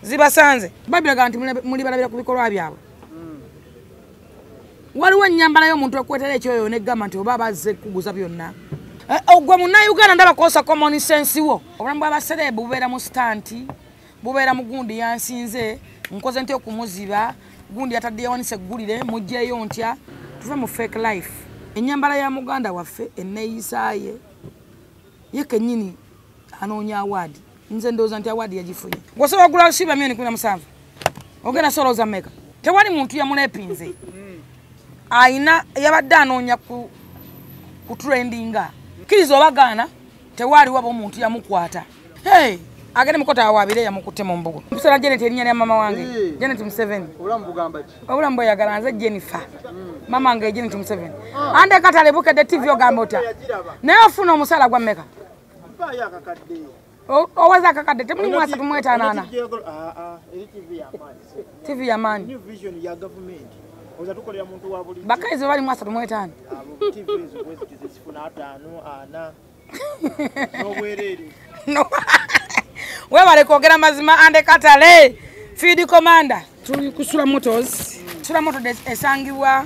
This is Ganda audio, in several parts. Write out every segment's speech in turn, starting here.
Zibasanze. Bayibuli egamba nti mulibalabira ku bikolwa byabwe. Waliwo ennyambala y'omuntu ekwetera ekyoyo n'egamba nti oba bazze kuguza byonna. Ogwe munnayuganda ndaba kosa common sense wo. Obulamu bw'abasereebu bubeera mu stunt, bubeera mu gundi yansinze, nkoze ntya okumuziba, gundi yatadde yawanise eggulire, muggyeyo ntya. Tuve mu fake life. Ennyambala ya muganda waffe enneeyisa ye, ye kennyini anoonya award. Nze ndowooza nti award yagifunye. Gw'osobola okugula Sheebah 17 million. Ogenda solooza mmeka? Tewali muntu yamulepinze. Ayina yabadde anoonya ku trendinga. Kkiriza obagaana tewaaliwo aba omuntu yamukwata. Hey, agende mukota awaabire yamukutte mu mbugo. Mpusana Janet erinnya lya mama wange. Janet Museveni. Obulamu bugamba ki? Obulamu bweyagala nze Jennifer. Mama wange Janet Museveni. Ande Katale Bukedde TV ogamba otya? Naye ofuna omusaala gwa mmeka? Mpaayo akakadde. Owaza akakadde temuli mwasa tumwetaanaana. Eri TV y'amaanyi. TV y'amaanyi. New Vision ya gavumenti. Oza tukolera muntu wa bulijjo. Bakazi bali 35. Abo TV ezo bwe ziti zifuna 5, 4. N'obwereere. No. Webale kwogera mazima Ande Katale. Field Commander. Tuli ku Sula Motors. Sula Motors esangibwa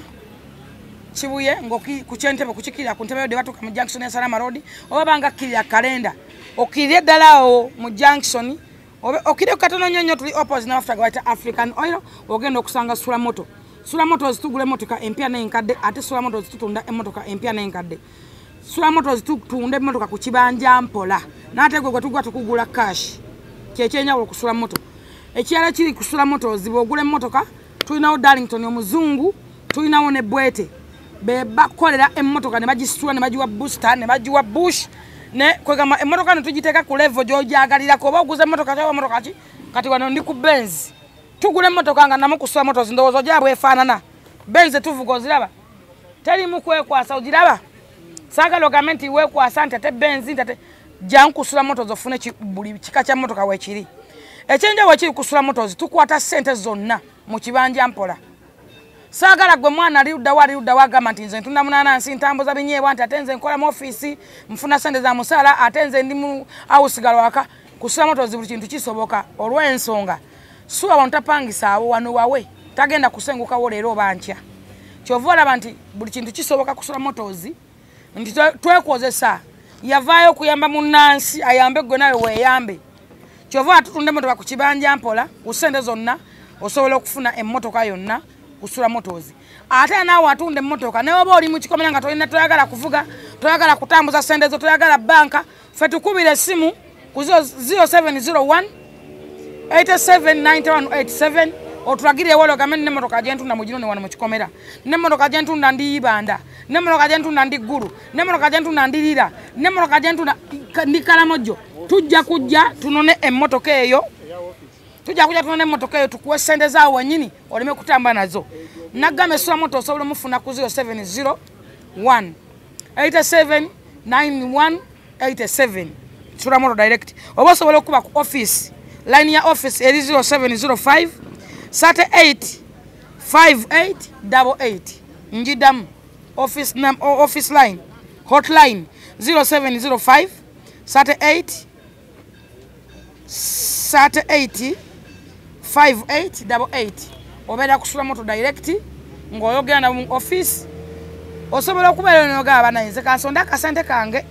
Kibuye ng'oki ku kyentebe kukikirira ku ntebe yodde batuuka mu junction ya Salama Road oba banga kkirira kalenda. Okkirire ddala awo mu junction okkirire katono nnyo nnyo tuli opposite n'amafuta ge bayita African Oil ogenda okusanga Sula Moto. Sula Motors tugula emmotoka empya n'enkadde ate Sula Motors tutunda emmotoka empya n'enkadde. Sula Motors tutunda emmotoka ku kibanja mpola n'ate gwe gwe tugwa tukugula cash. Kyekyenjawulo ku Sula Moto. Ekirala kiri ku Sula Motors bw'ogula emmotoka tulinawo Darlington omuzungu tulinawo ne Bwete. Be bakolera emmotoka ne bagisitula ne bagiwa booster ne bagiwa bush ne kwegamba emmotoka ne tugiteeka ku level gy'ogyagalirako oba oguza emmotoka ki oba emmotoka ki kati wano ndi ku Benz. Tugula emmotoka nga namu ku Sula Motors ndowooza ogyaba efaanana. Benz tuvuga oziraba. Terimu kwekwasa ogiraba. Saagala ogambe nti weekwasa nti ate Benz nti ate jangu ku Sula Motors ofune buli kika kya mmotoka weekiri. Ekyenjawulo ekiri ku Sula Motors tukwata ssente zonna mu kibanja mpola. Saagala gwe mwana ali ludda wa ali ludda wa agamba nti nze ntunda munaanansi ntambuza binyeebwa nti ate nze nkola mu ofiisi nfuna ssente za musaala ate nze ndi mu awusigala waka. Ku Sula Motors buli kintu kisoboka olw'ensonga. Sula wano tapangisa awo wano wawe tagenda kusengukawo leero oba nkya. Ky'ova olaba nti buli kintu kisoboka ku Sula Motors nti twekozesa yavaayo okuyamba munnansi ayambe gwe nawe weeyambe. Ky'ova olaba tutunda emmotoka ku kibanja mpola ku ssente zonna osobola okufuna emmotoka yonna ku Sula Motors. Ate naawe atunda emmotoka naye oba oli mu kikomera nga tolina toyagala kuvuga, toyagala kutambuza ssente zo, toyagala bbanka, ffe tukubire essimu ku 0701 879187 otulagire ewala ogambe n'emmotoka gye ntunda muginone wano mu kikomera, n'emmotoka gye ntunda ndi Ibanda, n'emmotoka gye ntunda ndi Ggulu, n'emmotoka gye ntunda ndi Lira, n'emmotoka gye ntunda ndi Karamojo. Tujja kujja tunone emmotoka eyo. Tujja kujja tunone emmotoka eyo tukuwe ssente zaawo wennyini oleme kutamba nazo. Nagamba Sula Moto osobola omufuna ku 0701 879187 Sula Moto direct. Oba osobola okuba ku office, line ya office eri 0705 38 5888. Njidamu office office line hotline 0705 38 38 5888. Obeera ku Sula Moto direct ng'oyogera nabo mu office. Osobola okubeera n'ogamba naye nze kansonde akasente kange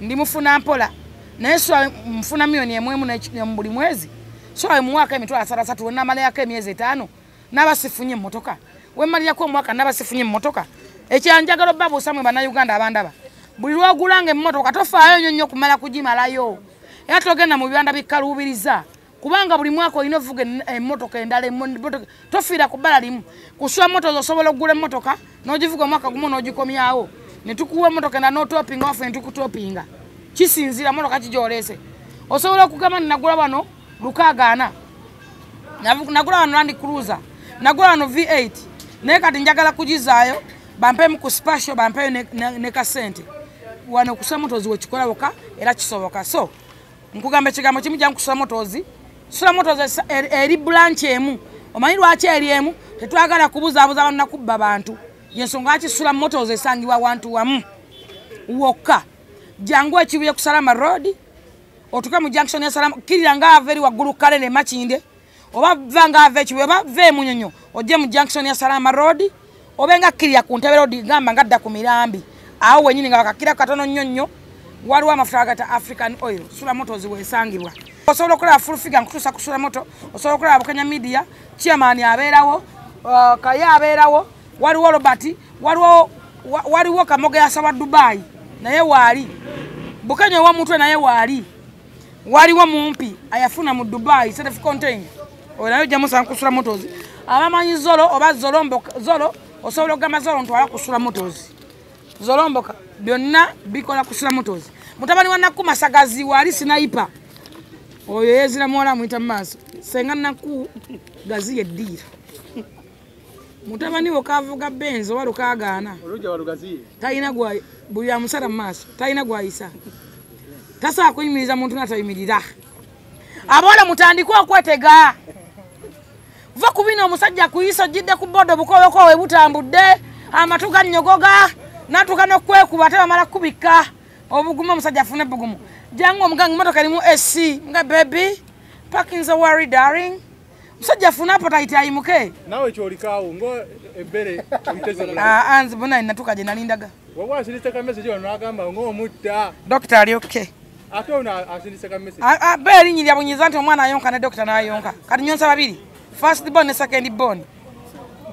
ndi mufuna mpola naye so nfuna 1 1 mu buli mwezi so muwaka 330,000 wenamaleyako emyezi 5 naba sifunye emmotoka wemmalirako omwaka naba sifunye emmotoka. Ekyanjagala obbabuusa mwe bannayuganda abandaba buli lw'ogulanga emmotoka tofaayo nnyo nnyo kumala kugimalayo era togenda mu bibanda bikkaluubiriza kubanga buli mwaka olina ovuga emmotoka endala tofiira ku bbala limu. Ku Sula Motors osobola okugula emmotoka n'ogivuga omwaka gumu n'ogikomyawo ne tukuwa emmotoka endala n'otopinga waffe ne tukutopinga. Kisinziira mmotoka ki gy'oleese. Osobola okugamba nti nagula wano 64, nagula wano Land Cruiser, nagula wano V8 naye kati njagala kugizaayo bampeemu ku special bampeeyo ne kasente. Wano ku Sula Motors wekikola wokka era kisoboka. So nkugamba ekigambo kimu jangu ku Sula Motors. Sula Motors eri branch emu. Omanyi lwaki eri emu? Tetwagala kubuzaabuza bantu nakubba bantu. Yensonga lwaki Sula Motors esangibwa wantu wamu wokka. Jangu ekibuye ku Salama Road Otuke mu junction ya Salama kirira nga ava eri waggulu kale ne Makindye oba va nga ava Ekibuye oba va e Munyonyo ojje mu junction ya Salama Road obe nga kirira ku Ntebe Road gamba nga dda ku Mirambi awo wenyini nga bakakira katono nnyo nnyo waliwo amafuta agata African Oil Sula Motors weesangibwa. Osobola okulaba full figure nkutuusa ku Sula Moto, osobola okulaba Bukenya Media, chairman abeerawo, Kaya abeerawo, waliwo Robert, waliwo Kamoga yasaba Dubai naye waali, Bukenya wa mutwe naye waali, waliwo mumpi ayafuna mu Dubai self contained oyo naye ojja musanga ku Sula Motors. Abamanyi Zolo oba Zolombo Zolo osobola okugamba Zolo ntwala ku Sula Motors. Zolomboka byonna bikola ku Sula Motors. Mutabani wa Nakku Masagazi wali sniper oyo yeezira muwala amuyita mu maaso senga Nakku gazi yeddiira. Mutabani wo kavuga Benz oba lukaagaana talina gwa buli amusala mu maaso talina gwayisa tasobola kuyimiriza muntu n'atayimirira. Abawala mutandike okwetega. Va ku bino omusajja akuyisa ojjidde ku boda obukoowekoowe butambudde amatu gannyogoga n'atuuka n'okwekuba ate bamala kubikka obugumu omusajja afune ebbugumu. Jangu omuganga emmotoka erimu AC nga baby parking's a worry darling. Omusajja afune appetite ayimuke. Naawe kyolikaawo ngo ebbere oyiteze bulala. Aa nze bonna natuuka gye nalindaga. Wabula asindise ka message wano n'agamba ng'omutta. Dokita ali okay. Ate ono asindise ka message. Be erinnyirira bunyiza nti omwana ayonka ne dokita n'ayonka. Kati nnyonsa babiri. First born ne second born.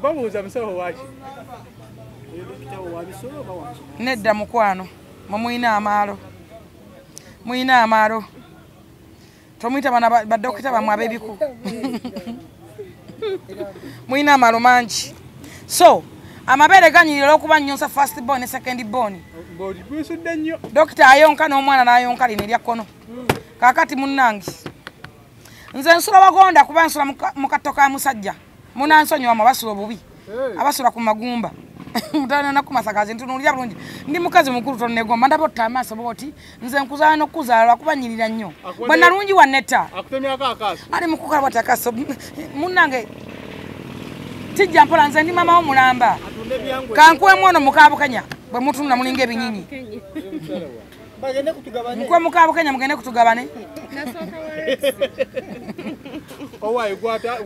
Babuuza musawo waaki? Nedda mukwano, mwe muyina amaalo. Muyina amaalo. Tomuyita bana badokita bamwe ab'ebiku. Muyina amaalo mangi. So, amabeere ganyirira olw'okuba nnyonsa first born ne second born. Ng'olisudde nnyo. Dokita ayonka n'omwana n'ayonka lino erya kkono. Kaakati munnange. Nze nsula wagonda kuba nsula mu katto ka musajja. Munansonyiwa mmwe abasula obubi. Abasula ku magumba. Mutano Nakku Masagazi ntunuulira bulungi. Ndi mukazi mukulu tonnegomba ndaba otta amaaso bw'oti. Nze nkuzaala n'okukuzaala lwakuba nnyirira nnyo. Bwe nalungi wannetta. Akutemyako akaaso. Ali mu kukola bw'ati akaaso. Munnange tijja mpola nze ndi maama wo mulamba. Kankuwemu ono mukaabukenya bwe mutunula mulinga ebinyinyi. Nkuwe mukaabukenya mugende kutugabane.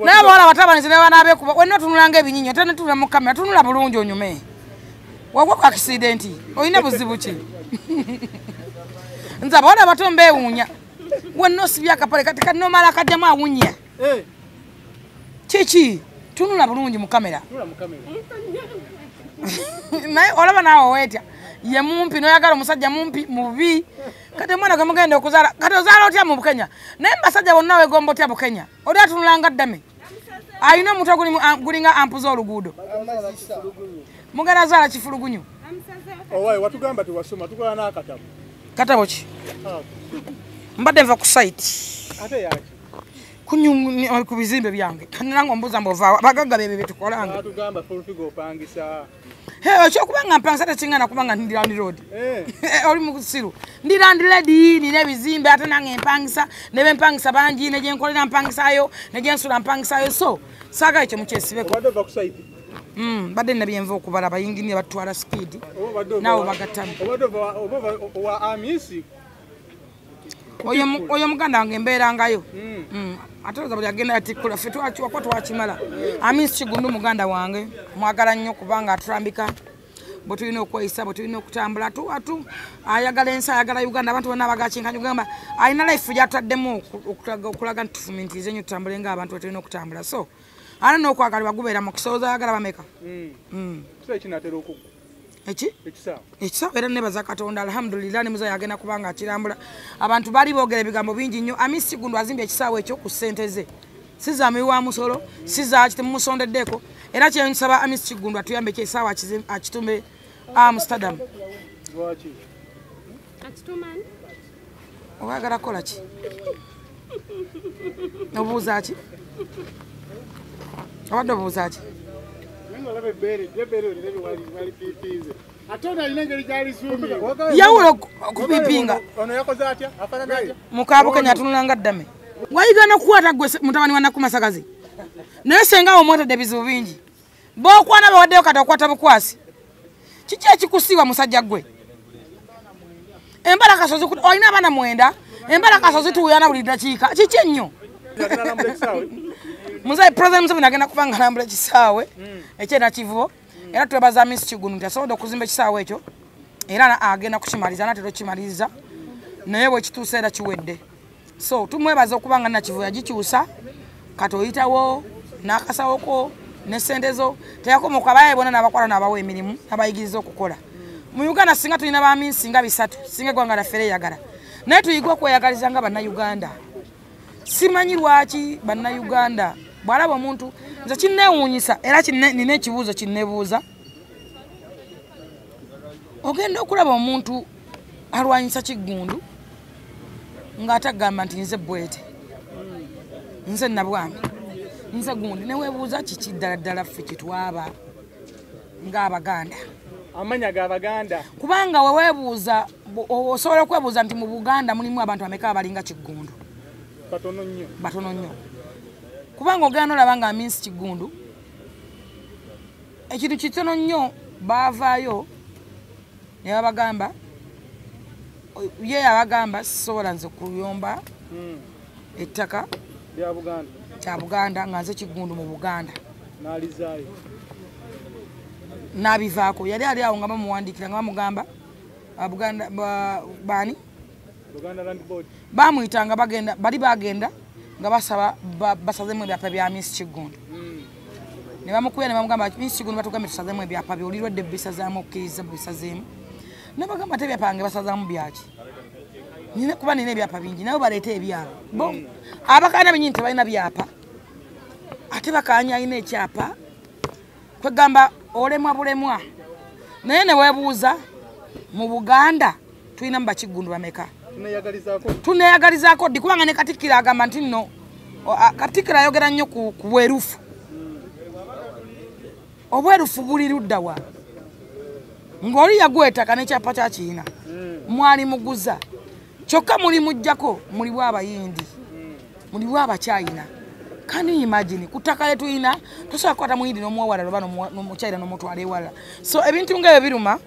Naye abawala batabanizi ne banaabeekuba wenna otunulanga ebinyinyi ate ne tunula mu kamera tunula bulungi onyume. Wagwa ku accident olina buzibu ki? Nze abawala abato mbeewuunya. Wenna osibye akapale kati kanomala akajjamu awunya. Kiki? Tunula bulungi mu kamera. Naye olaba naawe weetya. Ye mumpi n'oyagala omusajja mumpi mubi. Kati omwana gwe mugenda okuzaala kati ozaala otya mu Bukenya? Naye basajja bonna weegomba otya Bukenya? Oli atunulanga ddame. Alina omutwe gulinga ampu z'oluguudo. Mugenda zaala kifulugunyu. Owaye watugamba tewasoma tukola n'akatabo. Katabo ki? Mbadde nva ku site. Ate yaki? Ku bizimbe byange. Kaniranga ombuuza mbu ovaawa abagagga bebyo bye tukolanga. Batugamba full figure opangisa. Ekyokubanga mpangisa tekingana kubanga ndi landlord. Oli mukusiru. Ndi landlady nina ebizimbe ate nange mpangisa ne bempangisa bangi ne gye nkolera mpangisayo ne gye nsula mpangisayo so saagala ekyo mukyesibeko. Obadde ova ku site? Mbadde nina bye nva okubala abayinginiya batwala speed. Naawe bagattamu. Obadde ova owa Amisi? Oyo muganda wange mbeerangayo. Ate olowooza buli agenda yatikkula ffe twakiwako twakimala. Amisi Kiggundu muganda wange mwagala nnyo kubanga atulambika bwe tulina okweyisa bwe tulina okutambula ayagala ensi ayagala Uganda abantu bonna abagakinkanya ogamba alina life gy'atutaddemu okulaga nti tufumintirize nnyo tutambule ng'abantu bwe tulina okutambula so ate n'okwagalibwa gubeera mukisa olowooza ayagala bameka? Kiseera kinaatera okuggwa. Eki? Ekisaawe era nebaza Katonda alhamdulillah ne muzayi agenda kubanga akirambula. Abantu bali boogera ebigambo bingi nnyo. Amisi Kiggundu azimbye ekisaawe ekyo ku ssente ze. Si za muwi wa musolo, si za ki temumusondeddeko. Era kye nsaba Amisi Kiggundu atuyambe ekisaawe akitume Amsterdam. Lwaki? Akitumani? Oyagala kukola ki? Obuuza ki? Obadde obuuza ki? Yawula okupipinga. Mukaabukenya atunulanga ddame. Wayiga n'okukwata ggwe mutabani wa Nakku Masagazi. Naye senga omwetadde ebizibu bingi. B'okwana bawaddeyo kati okwata bukwasi. Kiki ekikusiiwa musajja ggwe? Embala kasozi olina abaana 9 Embalakaso zituuyana buli ddakiika. Kiki ennyo? Muzeeyi President Museveni agenda kuba nga alambula ekisaawe eky'e Nakivubo. Era twebaza Miss Kiggundu nti asobodde okuzimba ekisaawe ekyo, era agenda kukimaliza, n'atera okukimaliriza, naye bwe kituusa era kiwedde. So tumwebaza okuba nga Nakivubo yagikyusa, kati oyitawo n'akasawoko ne ssente zo, teyakoma okubaye bonna n'abakwala n'abawa emirimu n'abayigiriza okukola. Mu Uganda singa tulina ba Miss nga bisatu, singa eggwanga lyaffe lyeyagala. Naye tuyige okweyagaliza nga Bannayuganda. Simanyi lwaki Bannayuganda bw'alaba omuntu, nze kinneewuunyisa era nina ekibuuzo kinneebuuza. Ogenda okulaba omuntu alwanyisa Kiggundu ng'ate agamba nti nze Bwete, nze Nabwami, nze gundi, ne weebuuza kiki ddala ddala ffe kye twaba ng'Abaganda. Amanya g'Abaganda. Kubanga weweebuuza, osobola okwebuuza nti mu Buganda mulimu abantu bameka abalinga Kiggundu? Batono nnyo. Batono nnyo. Kubanga ogenda n'olaba nga Miss Kiggundu ekintu kitono nnyo baavaayo ne babagamba, ye yabagamba sisobola nze kuyomba ettaka lya Buganda kya Buganda nga nze Kiggundu mu Buganda. N'alizaayo. N'abivaako. Yali ali awo nga bamuwandiikira nga bamugamba Buganda baani? Buganda Land Board. Bamuyitanga bagenda, bali bagenda nga basaba basazemu ebyapa bya Miss Kiggundu. Ne bamukubira ne bamugamba Miss Kiggundu batugambye tusazemu ebyapa byo, olirwadde bisazaamu okkiriza bisazeemu. Ne bagamba ate ebyapa bange basazaamu byaki? Nina kuba nina ebyapa bingi, nabo baleete ebyabwe. Bo abakaana bennyini tebalina byapa, ate bakaanya alina ekyapa, kwegamba olemwa bulemwa. Naye ne weebuuza mu Buganda tulinamu Bakiggundu bameka? Tuneyagalizaako ddi? Kubanga ne Katikkiro agamba nti nno, Katikkiro ayogera nnyo ku bwerufu. Obwerufu buli ludda wa? Ng'oli yaguwa ettaka n'ekyapa kya Kiina, mwali muguza, kyokka muli muggyako muliwo Abayindi, muliwo Abachina. Can you imagine? Ku ttaka lye tulina tosobola kukwata Muyindi n'omuwa walala oba n'Omuchina n'omutwala ewalala. So ebintu ng'ebyo biruma,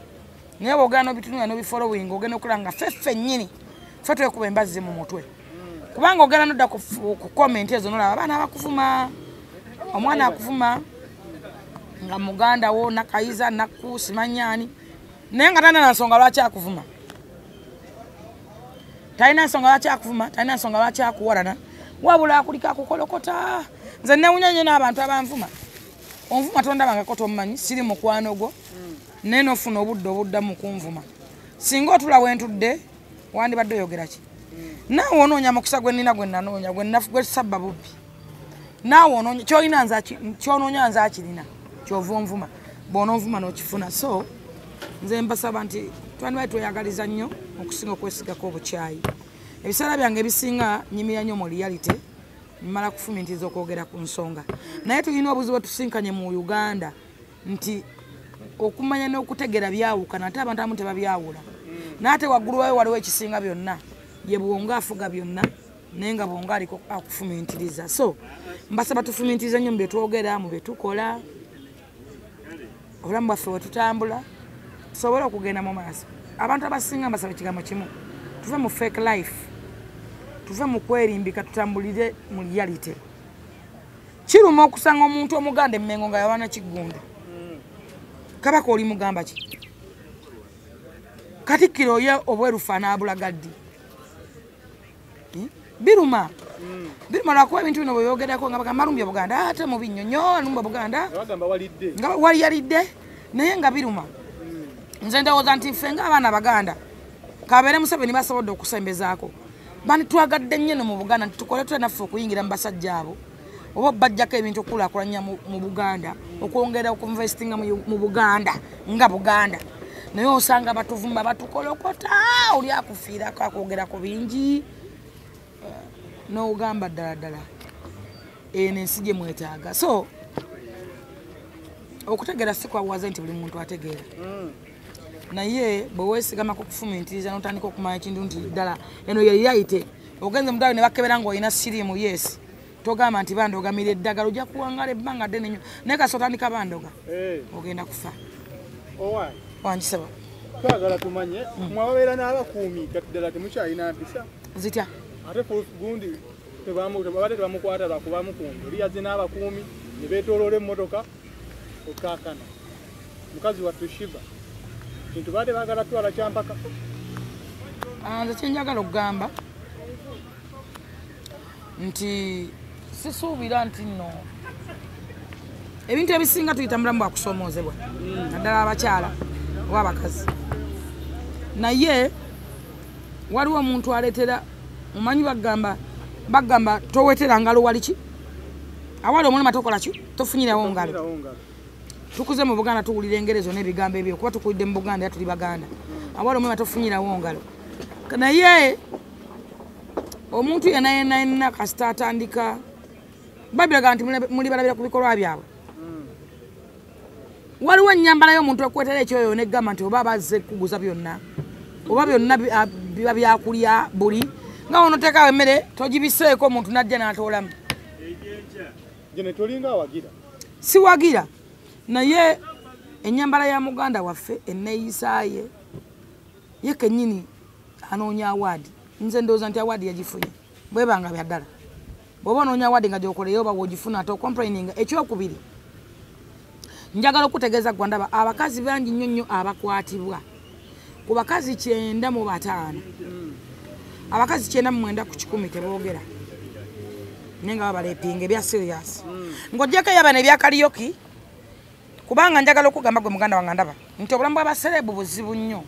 naye bw'ogenda n'obitunula n'obifollowing ogenda okulaba nga ffe ffennyini ffe twekuba embazzi mu mutwe. Kubanga ogenda n'odda ku comment ezo n'olaba abaana abakuvuma, omwana akuvuma nga muganda wo Nakayiza, Nakku, simanyi ani, naye nga talina na nsonga lwaki akuvuma. Talina nsonga lwaki akuvuma, talina nsonga lwaki akuwalana, wabula akulika akukolokota. Nze nneewuunya nnyo n'abantu abanvuma. Onvuma tondabangako tommanyi, siri mukwano gwo, naye n'ofuna obudde obuddamu kunvuma. Singa otula we ntudde, wandibadde oyogera ki? Naawe onoonya mukisa gwe nnina gwe nanoonya, gwe sabba bubbi. Naawe onoonya, ky'olina nze ky'onoonya nze akirina, ky'ova onvuma. Bw'onoonvuma n'okifuna. So nze mbasaba nti twandibadde tweyagaliza nnyo okusinga okwesigako obukyayi. Ebiseera byange ebisinga nnyimira nnyo mu reality, mmala kufumiitiriza okwogera ku nsonga. Naye tulina obuzibu tusinkanye mu Uganda nti okumanya n'okutegeera byawukana, ate abantu abamu tebabyawula. N'ate waggulu waayo waliwo ekisinga byonna, ye bwongo afuga byonna, naye nga bwongo aliko akufumiitiriza. So mbasaba tufumiitirize nnyo mu bye twogera, mu bye tukola, obulamu bwaffe bwe tutambula, tusobole okugenda mu maaso. Abantu abasinga mbasaba ekigambo kimu, tuve mu fake life, tuve mu kwerimbika, tutambulire mu reality. Kiruma okusanga omuntu Omuganda e Mmengo nga yawana Kiggundu. Kabaka oli mugamba ki? Katikkiro ye obwerufu anaabulaga ddi? Biruma. Biruma lwakuba ebintu bino bwe byogerako nga bagamba alumbye Buganda, ate mubi nnyo nnyo alumba Buganda. Bagamba walidde. Nga wali yalidde, naye nga biruma. Nze ndowooza nti ffe ng'abaana Abaganda, kabeere Museveni basobodde okusembezaako. Bani twagadde nnyo eno mu Buganda nti tukole tutya naffe okuyingira mu basajja abo, oba bajjako ebintu okukulaakulanya mu Buganda, okwongera okuinvestinga mu Buganda nga Buganda. Naye osanga batuvuma batukolokota, oli akufiirako akwogerako bingi, n'ogamba ddala ddala eno ensi gye mwetaaga. So okutegeera si kwawaze nti buli muntu ategeera, naye bwe weesigama ku kufumiitiriza n'otandika okumanya ekintu nti ddala eno ye reality. Ogenze mu ddwaliro ne bakebera ng'olina siriimu, yes, togamba nti bandogamira eddagala, ojja kuwangala ebbanga ddene nnyo, naye kasita otandika bandoga ogenda kufa. Owange. Wangisaba. Twagala tumanye mwe ababeera n'abakuumi kati ddala temukyalina mpisa. Zitya? Ate gundi tebabadde tebamukwata lwakuba mukuumi. Oli yazze n'abakuumi ne beetooloola emmotoka okkaakana. Mukazi wattu Shiba. Kintu baadde baagala twala kyampaka. Nze kye njagala okugamba nti sisuubira nti nno ebintu ebisinga tuyita mulamu bwa kusoomoozebwa naddala abakyala oba abakazi, naye waliwo omuntu aleetera, omanyi bagamba towetera ngalo wali ki awali omulema tokola ki tofunyirawo ngalo. Tukuze mu Buganda tuwulira engerezo n'ebigambo ebyo kuba tukulidde mu Buganda era tuli Baganda. Awali omulema tofunyirawo ngalo, naye omuntu yenna yenna yenna kasita atandika babiraga nti muli balabira ku bikolwa byabwe. Waliwo ennyambala y'omuntu ekwetera ekyoyo negamba nti oba bazze kuguza byonna oba byonna biba byakulya buli nga onoteekawo emmere togibiseeko omuntu n'ajja n'atoolamu. Siwagira, naye ennyambala ya muganda waffe enneeyisa ye ye kennyini anoonya awaadi. Nze ndowooza nti awaadi yagifunye bwebanga bya ddala. Bw'oba onoonya awaadi nga gy'okoleyo oba bw'ogifuna ate ocomplaininga. Ekyokubiri, njagala okutegeeza ggwe ndaba abakazi bangi nnyo nnyo abakwatibwa. Ku bakazi 95, abakazi 99 ku 100 teboogera, naye nga babalepinga ebya serious. Ng'oggyeko ey'abano ebya karaoke, kubanga njagala okugamba gwe muganda wange ndaba nti obulamu bw'abasereebu buzibu nnyo.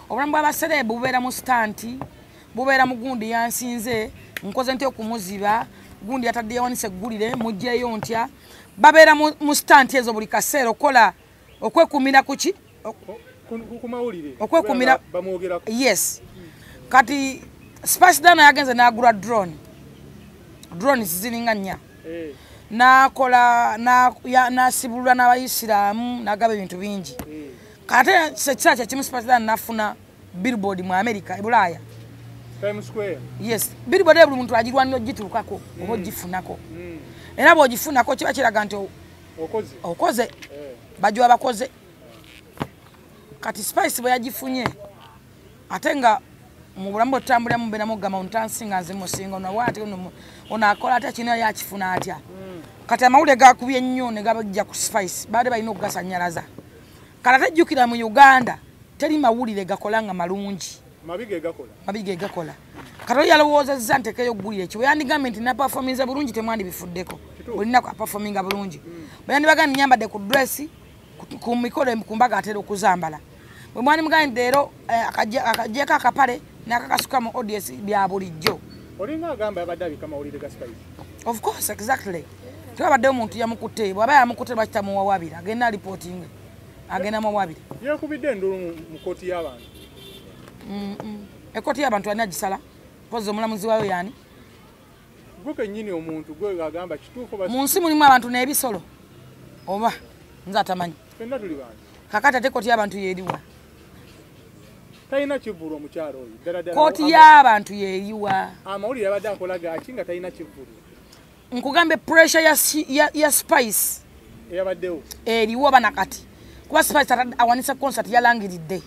Obulamu bw'abasereebu bubeera mu stunt, bubeera mu gundi yansinze, nkoze ntya okumuziba, gundi yatadde yawanise eggulire, muggyeyo ntya. Babeera mu stunt ezo buli kaseera okola okwekumira ku ki? Okwekumira yes. Kati Spice Diana yagenze n'agula drone. Drone ziringa nnya. N'akola n'asibulula n'abayisiraamu n'agaba ebintu bingi. Kati ate ekiseera kye kimu Spice Diana n'afuna billboard mu America, e Bulaaya. Times Square. Yes, billboard buli muntu agirwanira ogituukako oba ogifunako. Era bw'ogifunako kiba kiraga nti okoze, bajja bakoze. Kati Spice bwe yagifunye ate nga mu bulamu bwe tutambuliramu mbeeramu okugamba ntansinga nze musinga ono waati ono akola atya kino yakifuna atya. Kati amawulire gakubye nnyo ne gabajja ku Spice, baadde balina okugasannyalaza. Kati ate jjukira mu Uganda teri mawulire gakola nga malungi. Mabi ge gakola. Kati oli yalowoozezza ntekeyo oggulire ki bwe yandigambye nti napafominze bulungi temwandibifuddeko. Buli nnaku apafominga bulungi. Bwe yandibagambye nnyambadde ku dress ku mikolo ku mbaga atera okuzambala. Bwe mwandimugambye nti leero akaggyeko akapale n'akakasuka mu audience bya bulijjo. Olinga agamba yabadde abika mawulire ga Spice. Of course, exactly. Tewabaddeyo omuntu yamukutte, bw'aba yamukutte lwaki tamuwawaabira? Agenda alipootinge, agenda muwawaabira. Yeekubidde enduulu mu kkooti y'abantu. Ekkooti y'abantu ani agisala? Mpozi omulamuzi waayo y'ani? Gwe kennyini omuntu gwe agamba kituufu. Mu nsi mulimu abantu n'ebisolo oba nze atamanyi. Ffenna tuli bantu. Kakati ate ekkooti y'abantu y'eriwa? Talina kivvulu omukyalo oyo. Ddala ddala. Kkooti y'abantu y'eriwa? Amawulire abadde akola gaki nga talina kivvulu? Nkugambe pressure ya Spice eyabaddewo eriwo bana kati. Kuba Spice awanisa concert yalangiridde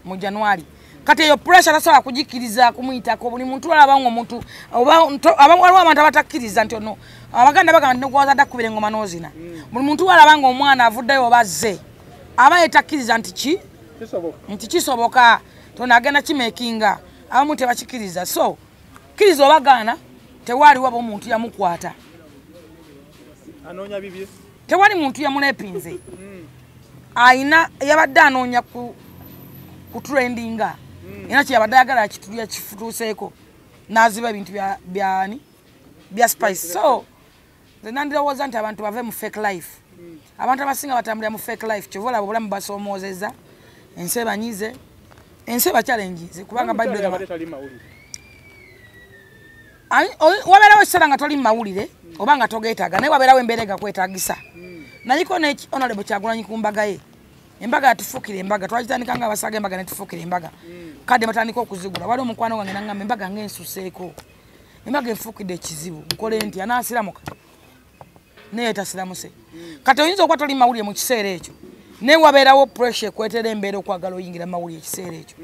mu January. Kati eyo pressure tasobola kugikkiriza kumuyitako. Buli muntu alaba ng'omuntu oba waliwo abantu abatakkiriza nti ono Abaganda bagamba nti nogwazadde akubira engoma n'ozina. Buli muntu alaba ng'omwana avuddeyo oba azze aba yetakkiriza nti ki nti kisoboka, tono agenda kimekinga, abamu tebakikkiriza. So kkiriza obagaana, tewaliwo aba omuntu yamukwata. Anoonya bibye. Tewali muntu yamulepinze. Ayina yabadde anoonya ku trendinga. Era kye yabadde ayagala kifutuuseeko n'aziba ebintu bya Spice. So nze nandirowooza nti abantu bave mu fake life. Abantu abasinga batambulira mu fake life, kyova olaba obulamu basoomoozezza, ensi ebanyize, ensi ebachallenginze kubanga Bayibuli egamba wabeerawo ekiseera nga toli mu mawulire oba nga togeetaaga, naye wabeerawo embeera egakwetaagisa. Nayiko ne Honorable Kyagulanyi ku mbaga ye. Embaga yatufuukira embaga, twagitandika nga abasaga embaga ne tufuukira embaga. Kadde batandika okuzigula, waliwo omukwano gwange n'angamba embaga ng'ensuseeko. Embaga enfuukidde ekizibu, nkole nti anaasiramuka naye tasiramuse. Kati oyinza okuba toli mu mawulire mu kiseera ekyo, naye wabeerawo pressure ekwetera embeera okwagala oyingira mu mawulire ekiseera ekyo.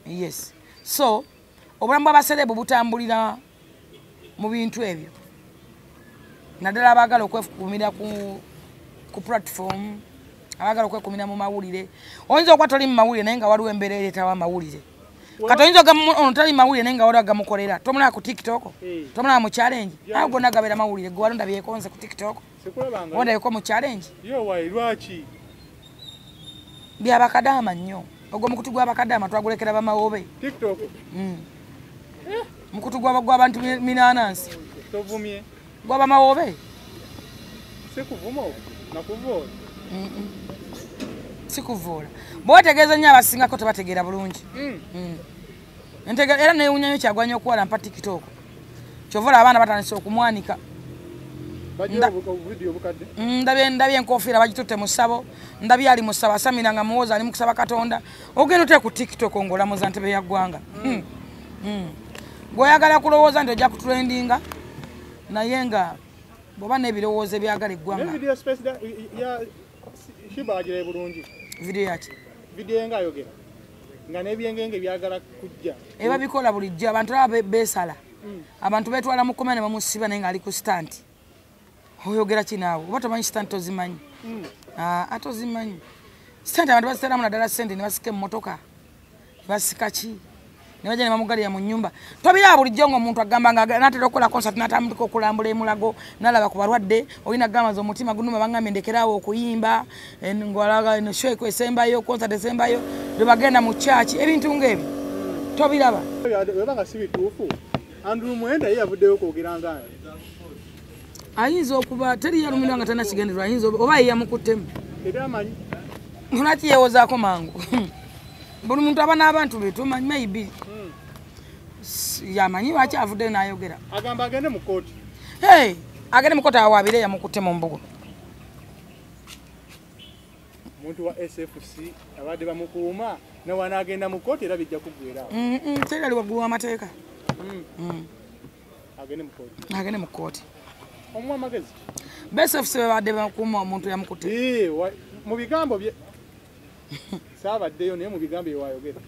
Yes. So Obulamu bw'abaserebu butambulira mu bintu ebyo. Naddala abaagala okwekumira ku platform, abaagala okwekumira mu mawulire. Oyinza okuba toli mu mawulire naye nga waliwo embeera ereetawo amawulire. Kati oyinza ono tali mawulire naye nga waliwo agamukolera. Tomulaba ku TikTok, tomulaba mu challenge. Ago gonna gabeera mawulire. Gwe wali ondabyeko nze ku TikTok, ondabyeko mu challenge. Lwaki? Byabakadaama nnyo. Ogwo mukutu gw'abakadaama twagulekera bamawobe. TikTok? Mukutu gw'abantu minanansi. Tovumye. Gw'abamawobe? Sikuvuma nakuvoola. Sikuvoola. Bw'otegeeza nnyo abasingako tebategeera bulungi. Era neewuunya nnyo Kyagwanya okuwala mpa TikTok. Kyova olaba abaana batandise okumwanika. Ndabye enkofiira bagitutte mu ssabo, ndabye ali mu ssabo asamira nga muwoza ali mu kusaba Katonda. Ogenda otya ku TikTok ng'olamuza ntebe ya ggwanga? Bw'oyagala kulowooza nti ojja kutrendinga naye nga bw'oba n'ebirowoozo ebyagala eggwanga. Vidiyo yaki? Vidiyo nga ayogera nga n'ebyengenge byagala kujja. Eba bikola bulijjo, abantu aba beesala. Abantu beetwala mu kkomera ne bamusiba naye ng'ali ku stunt. Oyogera ki naawe? Oba tomanyi stunt tozimanyi? Tozimanyi. Stunt abantu baziteramu naddala ssente ne basika emmotoka, ne basika ki, ne bajja ne bamugalira mu nnyumba. Tobiraba bulijjo ng'omuntu agamba nga n'atera okukola concert n'atandika okulambula emulago n'alaba ku balwadde, olina gamba nze omutima gunuma bangambye ndekeraawo okuyimba, ng'olaga eno show esembayo, concert esembayo, lwe bagenda mu church, ebintu ng'ebyo. Tobiraba. Weba nga si bituufu, Andrew Mwenda ye yavuddeyo okwogera nga ayinza okuba teri yalumirwa nga talina kigendererwa, ayinza oba ye yamukuttemu. Tebyamanyi. Lwaki yeewozaako mangu? Buli muntu aba n'abantu be tomanyi, maybe yamanyi lwaki avuddeyo n'ayogera. Agamba agende mu kkooti. Hey, agende mu kkooti awaabire yamukutte mu mbugo. Omuntu wa SFC abadde bamukuuma nawe anaagenda mu kkooti era bijja kuggwera. Teri ali waggulu w'amateeka. Agende mu kkooti. Agende mu kkooti. Omuwa amagezi. BSFC babadde bakuuma omuntu yamukutte. Mu bigambo bye saabaddeyo naye mu bigambo bye wayogera.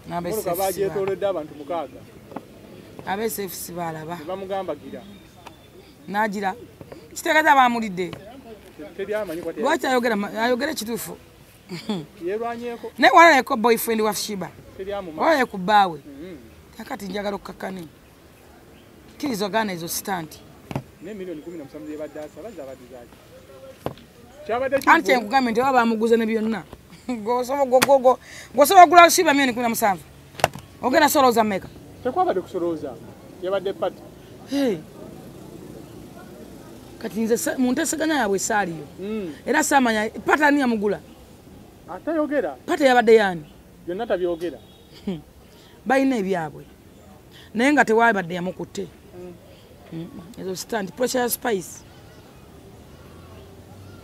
Mmotoka bagyetoolodde abantu 6. Aba SFC baalaba. Ne bamugambagira. N'agira. Kitegeeza baamulidde. Tebyamanyi kwate. Lwaki ayogera ayogera ekituufu? Yeerwanyeeko. Naye walaleko boyfriend wa Shiba. Tebyamuma. Walaye ku bbaawe. Kakati njagala okkakkane. Kkiriza ogaana ezo stunt. Ne miliyoni 17 zebadde asaba zabadde zaaki? Kyabadde Anti nkugambye nti oba bamuguze ne byonna. Gw'osobola okugula Shiba miliyoni 17. Ogenda solooza mmeka? Tekwabadde kusolooza. Yabadde party. Kati nze mu nteeseganya yaabwe saaliyo. Era saamanya party ani yamugula? Atayogera. Party yabadde yaani? Byonna tabyogera. Balina ebyabwe. Naye nga tewabadde yamukutte. Ezo stunt, pressure ya spice.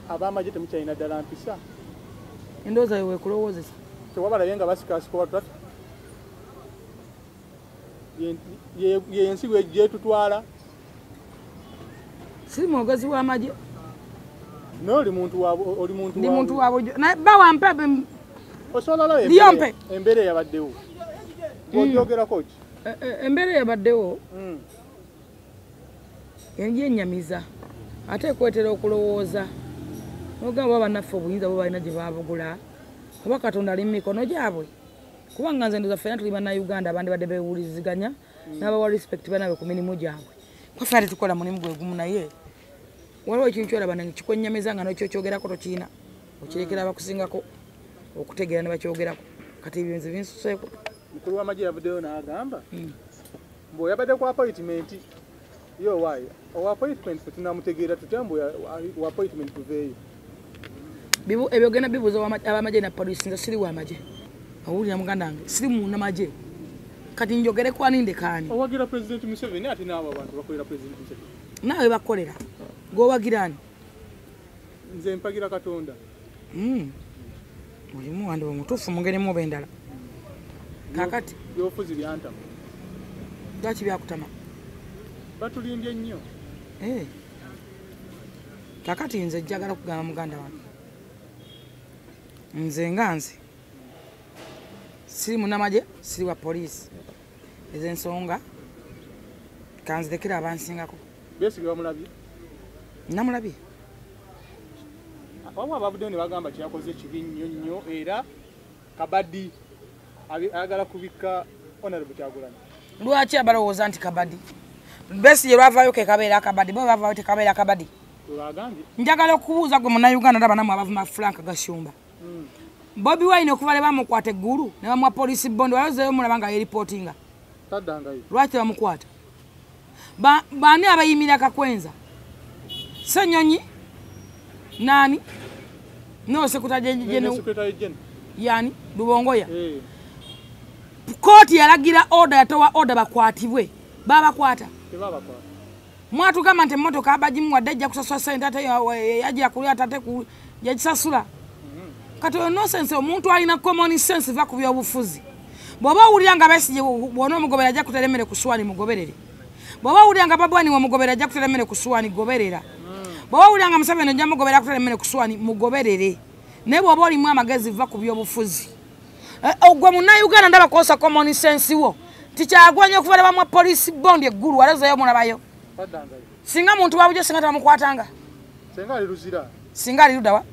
Ab'amagye temukyalina ddala mpisa. Endowooza yo weekulowoozesa. Tewabalabye nga basikaasika oba traffic. Ye ensi gyetutwala. Siri mwogezi w'amagye. Naye oli muntu wa oli muntu Ndi muntu wa bulijjo. Naye bawampe Osobola Liyompe. Embeera eyabaddewo. Gw'ogyogerako ki? Embeera eyabaddewo yennyamiza ate ekwetera okulowooza. Ogamba bannaffe obuyinza bo balina gye baabugula oba Katonda ali mu mikono gyabwe. Kubanga nze ndowooza ffenna tuli Bannayuganda abandibadde beewuliziganya n'abawa respect bannaabwe ku mirimu gyabwe. Kuba ffenna tetukola mulimu gwe gumu naye waliwo ekintu ky'olaba ne kikwennyamiza nga n'ekyokyogerako tokirina, okirekera abakusingako okutegeera ne bakyogerako. Kati ebyo nze binsuseeko. Mukulu w'amagye yavuddeyo n'agamba mbu yabadde ku appointment yo waayo owa appointment ffe tunamutegeera tutya mbu wa appointment tuveeyo. Ebyo genda bibuuza ab'amagye na poliisi, nze siri w'amagye. Owulira muganda wange, siri munnamagye. Kati njogere ku ani ndekaani? Owagira President Museveni ate n'abo abantu bakolera President Museveni. Naawe bakolera. Gw'owagira ani? Nze mpagira Katonda. Olimu wandi omutuufu mu ngeri emu oba endala. Kaakati. Byobufuzi byantama. Lwaki byakutama? Batulimbye nnyo. Kaakati nze njagala okugamba muganda wange. Nze nga nze siri munnamagye, siri wa poliisi. Ez'ensonga kanzirekera abansingako. Besigye bamulabye? Namulabye. Abamu abavuddeyo ne bagamba kyeyakoze kibi nnyo nnyo, era kabadi ayagala kubikka Honorable Kyagulanyi. Lwaki abalowooza nti kabadi? Besigye lwavaayo ke kabeera akabadi, bo bavaayo tekabeera akabadi. Njagala okubuuza gwe munnayuganda ndaba nammwe abavuma Frank Gashumba. Bobi Wine okuva le bamukwata eggulu ne bamuwa police bond, walozeeyo mulaba nga yeeripotinga. Lwaki tebamukwata? Baani abayimira Kakwenza? Ssenyonyi? Nani? No secretary general. Yani Lubongoya. Kooti yalagira order, yatowa order bakwatibwe. Babakwata. Tebabakwata. Mwatugamba nti emmotoka abagimuwadde ajja kusasula ssente, ate yajja kulya ate yagisasula. Kati oyo nonsense, omuntu alina common sense va ku byobufuzi. Bw'oba owulira nga Besigye bw'ona omugobera ajja kutera emmere ku ssuwaani, mugoberere. Bw'oba owulira nga Bobi Wine w'omugobera ajja kutera emmere ku ssuwaani, goberera. Bw'oba owulira nga Museveni ojja mugobera akutera emmere ku ssuwaani, mugoberere. Naye bw'oba olimu amagezi va ku byobufuzi. Gwe munnayuganda ndaba kosa common sense wo. Tikyagwanye okuva ne bamuwa police bond eggulu, walozeeyo mulabayo. Singa muntu wa bulijjo singa tebamukwatanga. Singa ali Luzira. Singa ali ludda wa?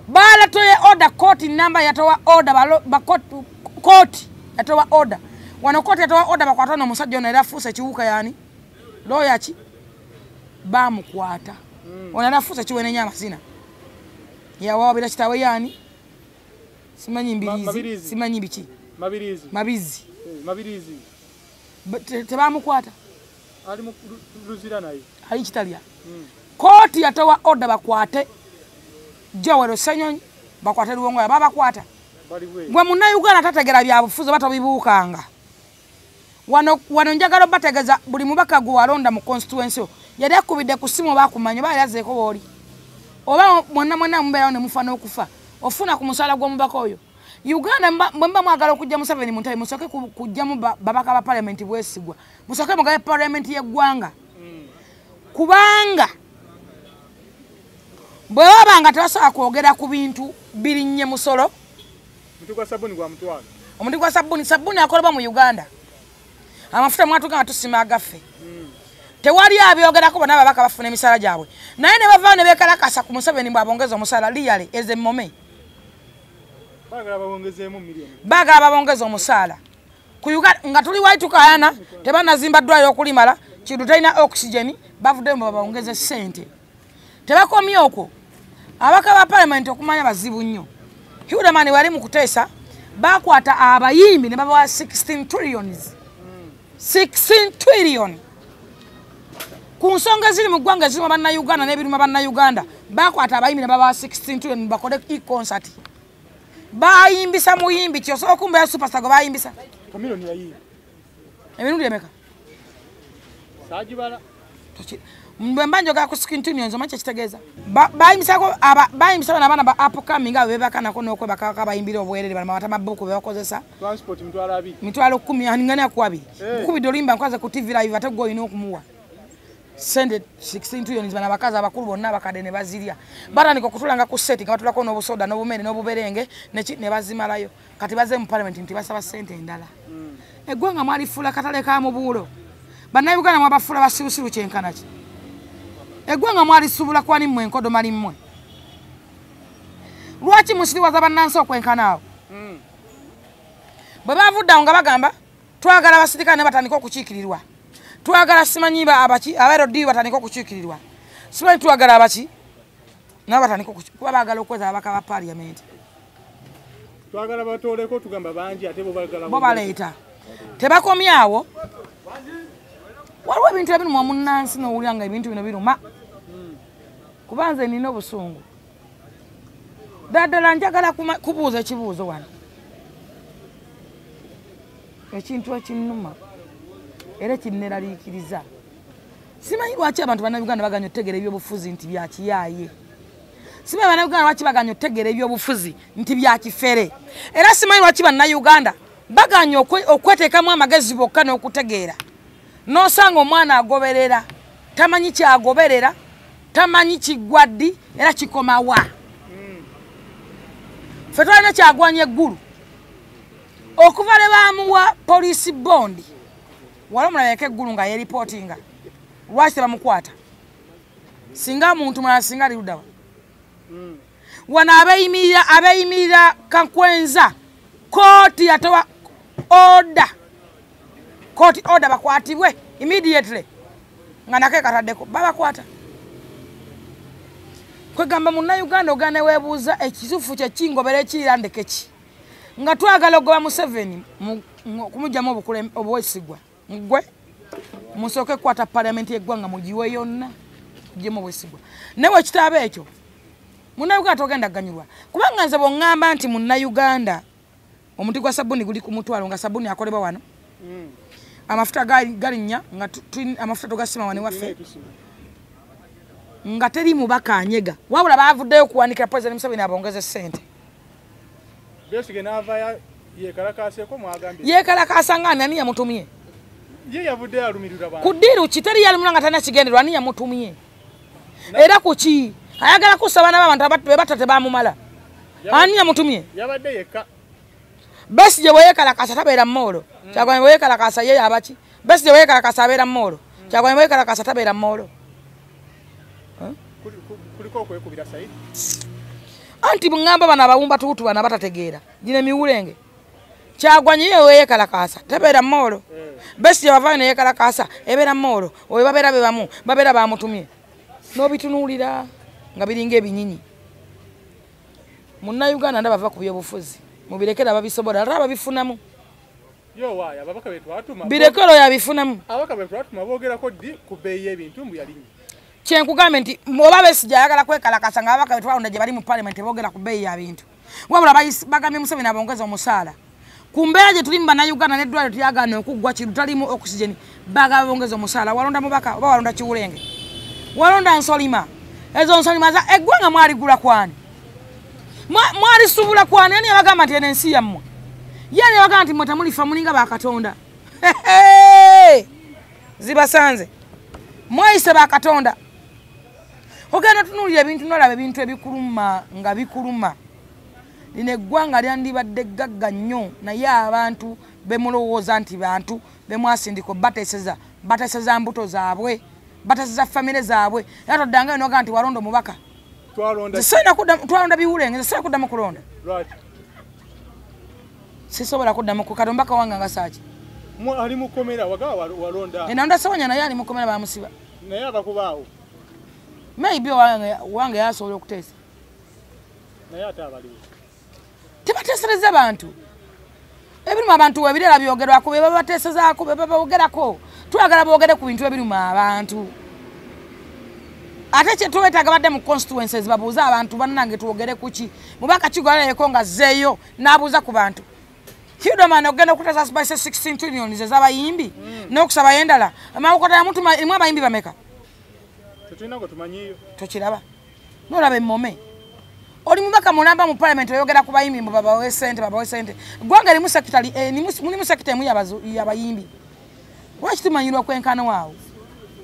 Balatoye order, kooti namba yatowa order, kooti yatowa order. Wano kooti yatowa order bakwata ono omusajja ono era afuuse ekiwuka yani? Lawyer ki? Bamukwata. Ono era afuuse ekiwenenya amazina. Yawaabira kitaawe yani? Simanyi mbirizi, simanyi biki? Mabirizi. Mabizi. Mabirizi. Tebamukwata. Ali mu Luzira naye. Ali Kitalya. Kooti yatowa order bakwate Joel Ssenyonyi, bakwate Lubongoya, babakwata. Gwe munnayuganda tategera byabufuzi oba tobibuukanga. Wano njagala obategeeza buli mubaka gwe walonda mu constituency yali akubidde ku ssimu oba akumanya oba yali azzeeko w'oli. Oba mwenna mwenna mubeerawo ne mufa n'okufa, ofuna ku musaala gw'omubaka oyo. Uganda bwe muba mwagala okujja Museveni mu ntebe, musooke kuggyamu babaka ba parliament bwesigwa. Musooke mugabe parliament y'eggwanga. Kubanga bwe baba nga tebasobola kwogera ku bintu birinnye musolo. Omuti gwa sabbuuni gwa mutwalo. Omuti gwa sabbuuni, sabbuuni akolebwa mu Uganda. Amafuta mwatugamba tusima agaffe. Tewali abyogerako, bonna ababaka bafuna emisaala gyabwe. Naye ne bavaayo ne beekalakasa ku Museveni bw'abongeza omusaala liyale ez'emmome. Baagala babongezeemu miliyoni. Baagala babongeze omusaala. Ku Uganda nga tuli wali tukaayana, tebannazimba ddwaliro okulimala, Kintu talina oxygen, bavuddeyo mbu babongeze ssente. Tebakomye okwo. Ababaka ba parliament okumanya bazibu nnyo. Hilderman wali mu kuteesa, bakwata abayimbi ne babawa 16 trillions. 16 trillion. Ku nsonga eziri mu ggwanga eziruma bannayuganda n'ebiruma bannayuganda, bakwata abayimbi ne babawa 16 trillion bakole e-concert. Bayimbisa muyimbi ki? Osobola okumbeera superstar gwe bayimbisa? Chameleone yayimba. Emirundi emeka? Saagibala. Bwe mba njogera ku 16 trillions, omanyi kye kitegeeza? Bayimbisa bano abaana ba upcoming abo beebakanako n'okwebakako abayimbira obwereere, bano bawata mabuku be bakozesa. Transport 20,000. 10,000, ani akuwa abiri? Nkubidde oluyimba nkwaze ku TV live ate gwe olina okumuwa. Sente 16 trillions bano abakazi abakulu bonna abakadde ne bazirya. Batandika okutulanga ku set nga batulako n'obusoda n'obumere n'obuberenge ne bazimalayo. Kati bazze mu parliament nti basaba ssente endala. Eggwanga mwalifuula katale ka mubuulo. Bannayuganda mwabafuula basirusiru kyenkana ki? Eggwanga mwalisuubula kwani mmwe enkodomali mmwe? Lwaki musiriwaza bannansi okwenkana awo? Bwe bavudde awo nga bagamba twagala abasirikale ne batandika okukiikirirwa. Twagala simanyi abaki aba LDU batandika okukiikirirwa. Simanyi twagala abaki nabo batandika kuba baagala okweza ababaka ba parliament. Twagala batooleko tugamba bangi ate bo baagala bo baleeta. Tebakomye awo. Waliwo ebintu ebiruma munnansi n'owulira nga ebintu bino biruma. Kuba nze nina obusungu. Ddala njagala kubuuza ekibuuzo wano. Ekintu ekinnuma era kinneraliikiriza. Simanyi lwaki abantu bannayuganda baganya okutegeera ebyobufuzi nti bya kiyaaye. Simanyi bannayuganda lwaki baganya okutegeera ebyobufuzi nti bya kifere. Era simanyi lwaki bannayuganda baganya okweteekamu amagezi bokka n'okutegeera. N'osanga omwana agoberera, tamanyi kyagoberera, tamanyi kiggwa ddi era kikoma wa. Ffe twalina Kyagwanya eggulu. Okuva lwe baamuwa police bond, Wali omulabyeko eggulu nga yeeripootinga. Lwaki tebamukwata? Singa muntu mulala singa ali luddawa. Wano abeeyimirira Kakwenza kooti yatowa order. Kooti order bakwatibwe immediately. Nga nako kataddeko babakwata. Kwegamba munnayuganda ogenda weebuuza ekisufu kye kingobera ekirira ndeke ki? Nga twagala ogoba Museveni kumuggyamu obwesigwa. Ggwe musooke kukwata paalamenti y'eggwanga mugiwe yonna muggyemu obwesigwa. Naye bwe kitaaba ekyo munnayuganda togenda kuganyulwa. Kubanga nze bw'oŋŋamba nti munnayuganda omuti gwa sabbuuni guli ku mutwalo nga sabbuuni akolebwa wano. Amafuta galinnya nga amafuta togasima wano ewaffe. Nga teri mubaka anyega. Wabula baavuddeyo okuwandikira Pulezidenti Museveni abongeze ssente. Besigye n'ava yeekalakaaseeko mwagambye. Yeekalakaasa nga ani yamutumye? Ye yavuddeyo alumirirwa bantu. Ku ddiiru ki teri yalumira nga talina kigendererwa ani yamutumye? Era ku ki? Ayagala kussa abaana b'abantu be batta tebaamumala. Ani yamutumye? Yabadde yekka. Besigye bwe yeekalakaasa tabeera mmoolo. Kyagulanyi bwe yeekalakaasa ye yaba ki? Besigye bwe yeekalakaasa abeera mmoolo. Kyagulanyi bwe yeekalakaasa tabeera mmoolo. Kuliko okwekubira Saidi. Anti bwe bano abawumba tuutu bano abatategeera. Gino emiwulenge. Kyagulanyi ye we yeekalakaasa tabeera mmoolo. Besigye bavaayo ne yeekalakaasa ebeera mmoolo. Oyo babeera be bamu babeera bamutumye. N'obitunuulira nga biringa ebinyinyi. Munnayuganda ndaba bava ku byobufuzi. Mubirekere ababisobola ate ababifunamu. Yo waaya ababaka be twatuma. Birekere oyo abifunamu. Ababaka be twatuma boogerako ddi ku bbeeyi y'ebintu mbu yalinnya. Kye nkugambye nti oba Besigye ayagala kwekalakasa nga ababaka be twalonda gye bali mu paalamenti boogera ku bbeeyi ya bintu. Wabula bagambye Museveni abongeze omusaala. Ku mbeera gye tulimu bannayuganda n'eddwaliro lyagaana okuggwa kiru talimu oxygen baagala bongeze omusaala. Walonda mubaka oba walonda kiwulenge? Walonda nsolima. Ezo nsolima za eggwanga mwaligula kwani? Mwalisuubula kwani? Ani yabagamba nti eno ensi yammwe? Ye ani yabagamba nti mmwe temulifa mulinga bakatonda? Zibasanze. Mweyise bakatonda. Ogenda tunuulira ebintu n'olaba ebintu ebikuluma nga bikuluma. Lino eggwanga lyandibadde ggagga nnyo naye abantu bemulowooza nti bantu bemwasindika bateeseza bateeseza mbuto zaabwe bateeseza famire zaabwe. Era toddangayo n'ogamba nti walonda omubaka. Twalonda biwulenge. Nze sirina kuddamu kulonda. Sisobola kuddamu kati omubaka wange nga saaki? Ali mukomera wagaba walonda. Nalonda Ssewanyana naye ali mukomera baamusiba. Naye abakubaawo. Maybe wange yasobola okuteesa. Naye ate abaliwo. Tebateesereza bantu. Ebiruma abantu ebirala byogerwako be babateesezaako be babogerako. Twagala boogere ku bintu ebiruma abantu. Ate kye twetaaga badde mu constituencies babuuze abantu bannange twogere ku ki. Mubaka Kigwalayeko nga azzeeyo n'abuuza ku bantu. Hilderman ogenda okutaasa spice 16 trillion ez'abayimbi n'okusabayo endala. Amawokota yamutuma erimu abayimbi bameka? Tetulina gwe tumanyiiyo. Tokiraba. N'olaba emmome. Oli mubaka mulamba mu parliament oyogera ku bayimbi mbu babawe ssente babawe ssente. Eggwanga erimu sekita mulimu sekita emu y'abayimbi. Lwaki tumanyirwa kwenkana waawo?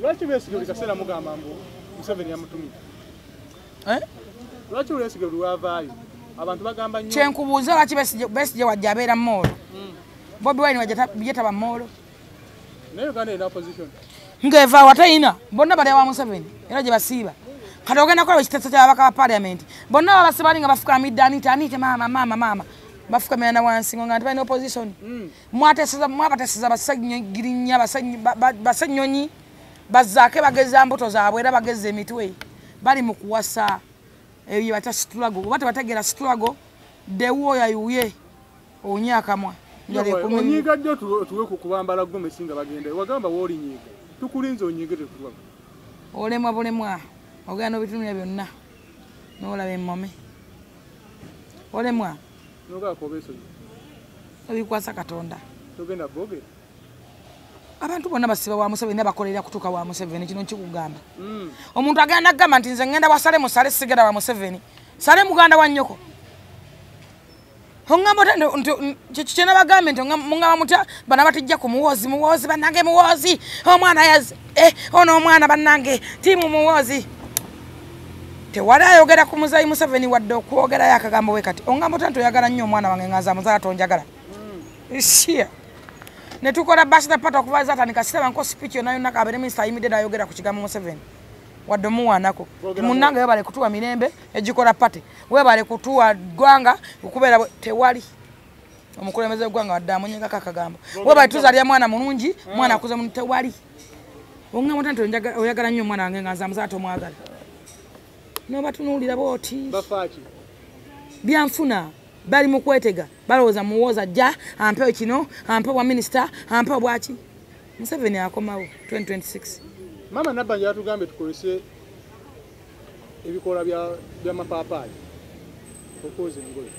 Lwaki Besigye buli kaseera mugamba mbu Museveni yamutumye? Lwaki Besigye buli lwavaayo abantu bagamba nnyo? Kye nkubuuza lwaki Besigye wajja abeera mmoolo? Bobi Wine wajja ye taba mmoolo. Naye Uganda erina opposition. Ng'eva awo teyina. Bonna bali awa Museveni era gye basiiba. Kati ogenda kulaba ekiteeso ky'ababaka ba paalamenti. Bonna babasiba bali nga bafukamidde Anita, Anita maama maama maama. Bafukamira na wansi nga nti balina opposition. Mwabateeseza Basseggirinya, Bassennyonyi, bazzaake bageza mbuto zaabwe era bageza emitwe. Bali mu kuwasa ebyo bye bayita struggle. Oba tebategeera struggle, ddewo oyo ayuye owunye akamwa. Onyiiga ddi otuwe ku kubambala gomesi nga bagenda? Wagamba w'olinyiiga. Tukulinze onyiige tetulaba. Olemwa bulemwa. Ogenda n'obitunulira byonna n'olaba emmome. Olemwa. N'ogaako obeesonyi. Obikwasa Katonda. Togenda boogera. Abantu bonna basiba wa Museveni bakolera kutuuka wa Museveni kino nkikugamba. Omuntu agenda n'agamba nti nze ngenda wa Sale musale sigenda wa Museveni. Sale muganda wa nnyoko. Ongamba nti kye nabagambye nti mungamba mutya bano abatijja ku muwoozi muwoozi bannange muwoozi omwana yaze ono omwana bannange tiimu muwoozi. Tewali ayogera ku muzayi Museveni wadde okwogerayo akagambo we kati. Ongamba otya nti oyagala nnyo omwana wange nga nze amuzaala tonjagala. Shia. Ne tukola bashita pata okuva zatandika sitabanko speech yonna yonna kabere minisita ayimiridde n'ayogera ku kigambo Museveni. Wadde omuwaanako. Munnange webale kutuwa mirembe egikola party. Webale kutuwa ggwanga okubeera tewali. Omukulembeze w'eggwanga wadde amunyegako akagambo. Webale tuzaalira mwana mulungi, mwana akuze mu tewali. Ongamba nti oyagala nnyo omwana wange nga nze amuzaala tomwagala. N'obatunuulira bw'oti. Bafaaki? Byanfuna. Bali mu kwetega. Balowooza muwooza ajja ampe kino, ampe obwa minisita, ampe obwaki. Museveni akomawo 2026. Maama Nabbanja yatugambye tukozese ebikoola by'amapaapaali okwoza engoye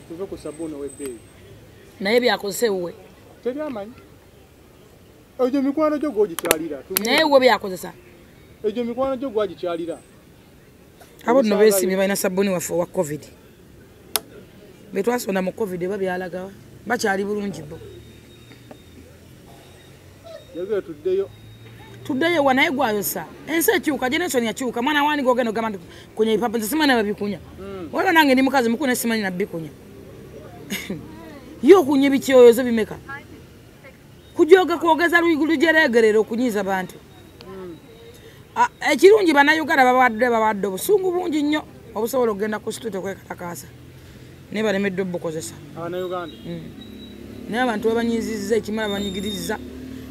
tuve ku sabbuuni ow'ebbeeyi. Naye byakozesa ewuwe. Teri amanyi. Egyo mikwano gyo gw'ogikyalira. Naye ewuwe byakozesa. Egyo mikwano gyo gwagikyalira. Abo nno beesiimye balina sabbuuni waffe owa COVID. Be twasonda mu COVID oba byalagawa bakyali bulungi bo. Yagala tuddeyo. Tuddeyo wa naye gwayosa. Ensi ekyuka, generation yakyuka. Mwana wani gw'ogenda ogamba nti kunya ebipapa nze simanyi nababikunya. Waliwo nange ndi mukazi mukulu naye simanyi nabikunya. Ye okunya ebikyoyozo bimeka? Kujooga kwogeza lujeregerera okunyiiza bantu. Ekirungi bannayuganda babadde obusungu bungi nnyo obusobola okugenda ku street okwekalakaasa. Naye balemeddwa obukozesa. Abannayuganda? Naye abantu babanyiizizza ekimala banyigirizza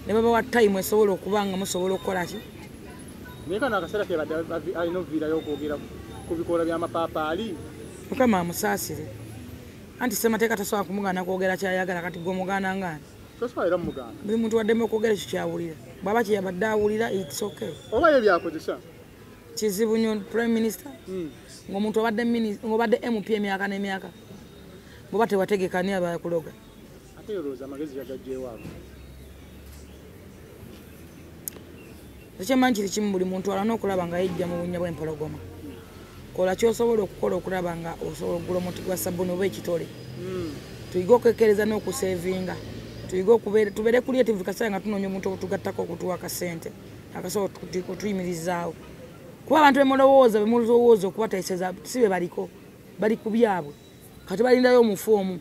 ne babawa time esobola okuba nga musobola okukola ki? Naye kano akaseera ke badde alina okuviirayo okwogera ku bikoola by'amapaapaali. Mukama amusaasire. Anti ssemateeka tasobola kumugaana kwogera ky'ayagala kati gwe omugaana ng'ani? Tosobola era mumugaana. Buli muntu waddembe okwogera ekyo ky'awulira. Bw'aba kye yabadde awulira it's okay. Oba ye byakozesa? Kizibu nnyo Prime Minister. Ng'omuntu ng'obadde MP emyaka n'emyaka. Bw'oba tewategeka ani aba akuloga? Ate olowooza amagezi yagaggye waabwe. Ekyemanyi kiri kimu buli muntu alina okulaba nga yejja mu bunnya bw'empologoma. Kola ky'osobola okukola okulaba nga osobola okugula omuti gwa sabbuuni oba ekitole. Tuyige okwekkereza n'okuseevinga. Tuyige tubeere creative kaseera nga tunoonya omuntu otugattako okutuwa akasente akasobola okutuyimirizaawo. Kuba abantu bemulowooza okubateeseza si be baliko, bali ku byabwe. Kati balindayo omufu omu,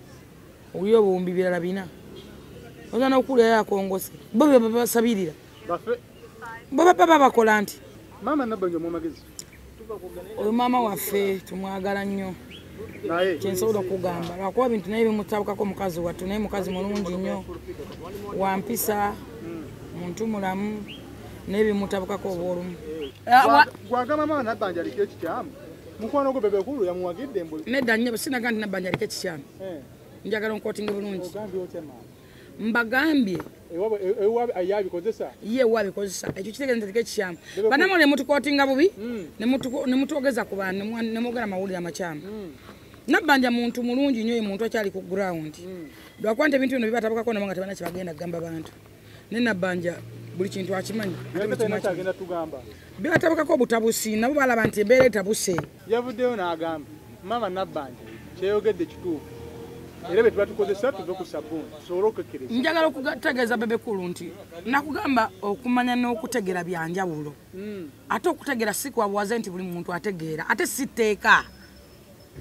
owulira obuwumbi birala bina. Oyinza n'okuwulirayo akongose. Bo be babasabirira. Bo baba bakola nti. Maama Nabbanja omuwa magezi. Oyo maama waffe tumwagala nnyo. Kye nsobola okugamba lwakuba bintu naye bimutabukako mukazi wattu naye mukazi mulungi nnyo, wa mpisa, muntu mulamu, naye bimutabukako obw'olumu. Gwagamba maama Nabbanja aliko ekikyamu. Mukwano gwo Bebe Cool yamuwagidde mbu. Nedda nnyo sinaga nti Nabbanja aliko ekikyamu. Njagala onkootinge bulungi. Ogambye otya maama? Mbagambye. Ewaabwe yabikozesa? Ye wabikozesa. Ekyo kitegeeza nti aliko ekikyamu. Bannamwe ne mutukootinga bubi, ne mutwogeza ku bantu, ne mwogera amawulire amakyamu. Nabbanja muntu mulungi nnyo, ye muntu akyali ku ground. Lwakuba nti ebintu bino bibatabukako nabo nga tebalina kye bagenda kugamba bantu. Naye Nabbanja buli kintu akimanyi. Bibatabukako obutabusi, nabo balaba nti embeera etabuse. Yavuddeyo n'agamba, Maama Nabbanja kyeyogedde kituufu. Era bwe tuba tukozesa tuve ku sabbuuni tusobole okukekkereza. Njagala okutegeeza Bebe Cool nti nakugamba okumanya n'okutegeera bya njawulo. Ate okutegeera si kwa buwaze nti buli muntu ategeera, ate si tteeka.